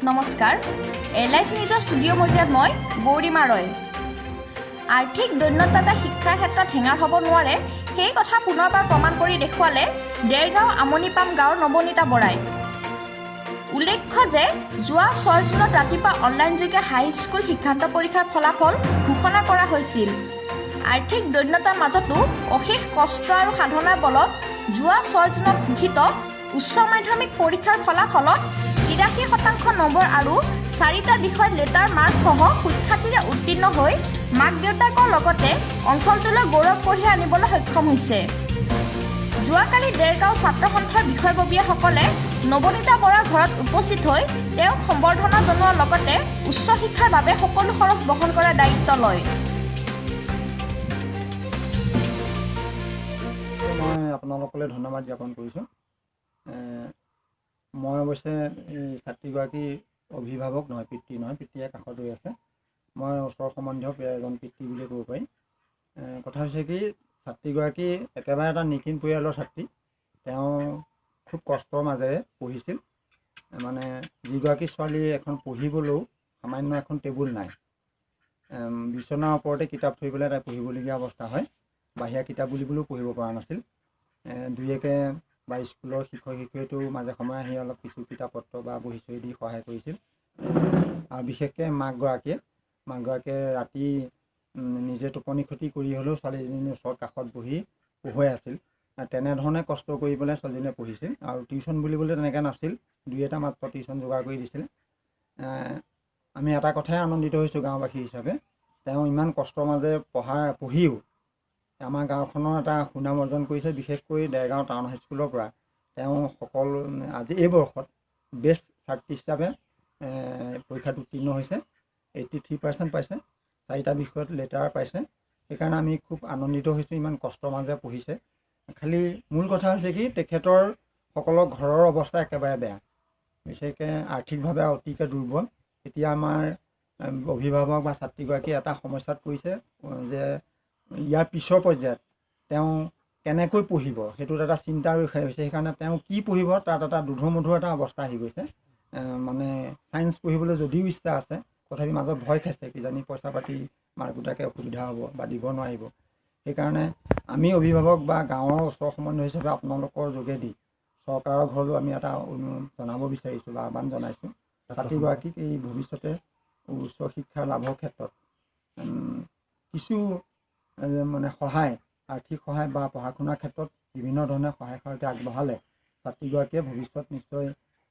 নমস্কাৰ, এলাইভ নিউজৰ ষ্টুডিঅ' মজিয়াত মই গৌৰীমা ৰয়। আৰ্থিক দৈন্যতা যে শিক্ষাৰ ক্ষেত্ৰত হেঙাৰ হ'ব নোৱাৰে, সেই কথা পুনৰবাৰ প্ৰমাণ কৰি দেখুৱালে দেৰগাঁও আমনিপাম গাঁৱৰ নৱনীতা বৰাই। উল্লেখ্য যে যোৱা 6 জুনত ৰাতিপুৱা অনলাইনযোগে হাইস্কুল শিক্ষান্ত পৰীক্ষাৰ ফলাফল ঘোষণা কৰা হৈছিল। আৰ্থিক দৈন্যতাৰ মাজতো অশেষ কষ্ট আৰু সাধনাৰ বলত যোৱা 6 জুনত ঘোষিত উচ্চ মাধ্যমিক পৰীক্ষাৰ ফলাফলত 83% নম্বৰ আৰু চাৰিটা বিষয়ত লেটাৰ মাৰ্কসহ সুখ্যাতিৰে উত্তীৰ্ণ হৈ মাক দেউতাকৰ লগতে অঞ্চলটোলৈ গৌৰৱ কঢ়িয়াই আনিবলৈ সক্ষম হৈছে। যোৱাকালি দেৰগাঁও ছাত্ৰ সন্থাৰ বিষয়ববীয়াসকলে নৱনীতা বৰাৰ ঘৰত উপস্থিত হৈ তেওঁক সম্বৰ্ধনা জনোৱাৰ লগতে উচ্চ শিক্ষাৰ বাবে সকলো খৰচ বহন কৰাৰ দায়িত্ব লয়। মই আপোনালোকলৈ ধন্যবাদ জ্ঞাপন কৰিছোঁ। মই অৱশ্যে এই ছাত্ৰীগৰাকীৰ অভিভাৱক নহয়, পিতৃ নহয়, পিতৃয়ে কাষত ৰৈ আছে। মই ওচৰ সম্বন্ধীয় এজন পিতৃ বুলিয়ে ক'ব পাৰি। কথা হৈছে কি, ছাত্ৰীগৰাকী একেবাৰে এটা নিঃকিন পৰিয়ালৰ ছাত্ৰী। তেওঁ খুব কষ্টৰ মাজেৰে পঢ়িছিল। মানে যিগৰাকী ছোৱালী এখন পঢ়িবলৈও সামান্য এখন টেবুল নাই, বিচনাৰ ওপৰতে কিতাপ থৈ পেলাই তাই পঢ়িবলগীয়া অৱস্থা হয়। বাহিৰা কিতাপ বুলিবলৈও পঢ়িব পৰা নাছিল। দুই একে বা স্কুলৰ শিক্ষক শিক্ষয়িত্ৰীও মাজে সময়ে আহি অলপ কিছু কিতাপ পত্ৰ বা বহী চহী দি সহায় কৰিছিল। আৰু বিশেষকৈ মাকগৰাকীয়ে ৰাতি নিজে টোপনি খতি কৰি হ'লেও ছোৱালীজনীৰ ওচৰত কাষত বহি পঢ়ুৱাই আছিল। তেনেধৰণে কষ্ট কৰি পেলাই ছোৱালীজনীয়ে পঢ়িছিল আৰু টিউশ্যন বুলিবলৈ তেনেকৈ নাছিল, দুই এটা মাত্ৰ টিউশ্যন যোগাৰ কৰি দিছিল। আমি এটা কথাই আনন্দিত হৈছোঁ গাঁওবাসী হিচাপে, তেওঁ ইমান কষ্টৰ মাজেৰে পঢ়িও আমাৰ গাঁওখনৰ এটা সুনাম অৰ্জন কৰিছে। বিশেষকৈ দেৰগাঁও টাউন হাইস্কুলৰ পৰা তেওঁ সকলো আজি এই বৰ্ষত বেষ্ট ছাত্ৰী হিচাপে পৰীক্ষাত উত্তীৰ্ণ হৈছে। 83% পাইছে, চাৰিটা বিষয়ত লেটাৰ পাইছে। সেইকাৰণে আমি খুব আনন্দিত হৈছোঁ, ইমান কষ্টৰ মাজেৰে পঢ়িছে। খালি মূল কথা হৈছে কি, তেখেতৰ সকলৰ ঘৰৰ অৱস্থা একেবাৰে বেয়া, বিশেষকৈ আৰ্থিকভাৱে অতিকে দুৰ্বল। এতিয়া আমাৰ অভিভাৱক বা ছাত্ৰীগৰাকী এটা সমস্যাত পৰিছে যে ইয়াৰ পিছৰ পৰ্যায়ত তেওঁ কেনেকৈ পঢ়িব, সেইটোত এটা চিন্তাৰ বিষয় হৈছে। সেইকাৰণে তেওঁ কি পঢ়িব তাত এটা দোধোৰ মোধোৰ এটা অৱস্থা আহি গৈছে। মানে ছায়েন্স পঢ়িবলৈ যদিও ইচ্ছা আছে, তথাপি মাজত ভয় খাইছে, কিজানি পইচা পাতি মাক দেউতাকে অসুবিধা হ'ব বা দিব নোৱাৰিব। সেইকাৰণে আমি অভিভাৱক বা গাঁৱৰ ওচৰ সম্বন্ধ হিচাপে আপোনালোকৰ যোগেদি চৰকাৰৰ ঘৰলৈও আমি এটা জনাব বিচাৰিছোঁ বা আহ্বান জনাইছোঁ, ছাত্ৰীগৰাকীক এই ভৱিষ্যতে উচ্চ শিক্ষা লাভৰ ক্ষেত্ৰত কিছু মানে সহায়, আৰ্থিক সহায় বা পঢ়া শুনাৰ ক্ষেত্ৰত বিভিন্ন ধৰণে সহায় সহযোগিতা আগবঢ়ালে ছাত্ৰীগৰাকীয়ে ভৱিষ্যত নিশ্চয়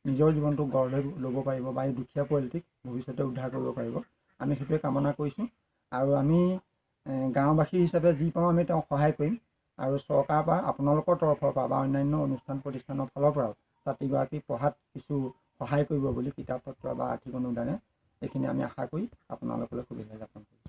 নিজৰ জীৱনটো গঢ় লৈ ল'ব পাৰিব বা এই দুখীয়া পৰিয়ালটিক ভৱিষ্যতে উদ্ধাৰ কৰিব পাৰিব। আমি সেইটোৱে কামনা কৰিছোঁ আৰু আমি গাঁওবাসী হিচাপে যি পাৰোঁ আমি তেওঁক সহায় কৰিম আৰু চৰকাৰৰ পৰা, আপোনালোকৰ তৰফৰ পৰা বা অন্যান্য অনুষ্ঠান প্ৰতিষ্ঠানৰ ফালৰ পৰাও ছাত্ৰীগৰাকীক পঢ়াত কিছু সহায় কৰিব বুলি কিতাপ পত্ৰ বা আৰ্থিক অনুদানে, এইখিনি আমি আশা কৰি আপোনালোকলৈ শুভেচ্ছা জ্ঞাপন কৰিছোঁ।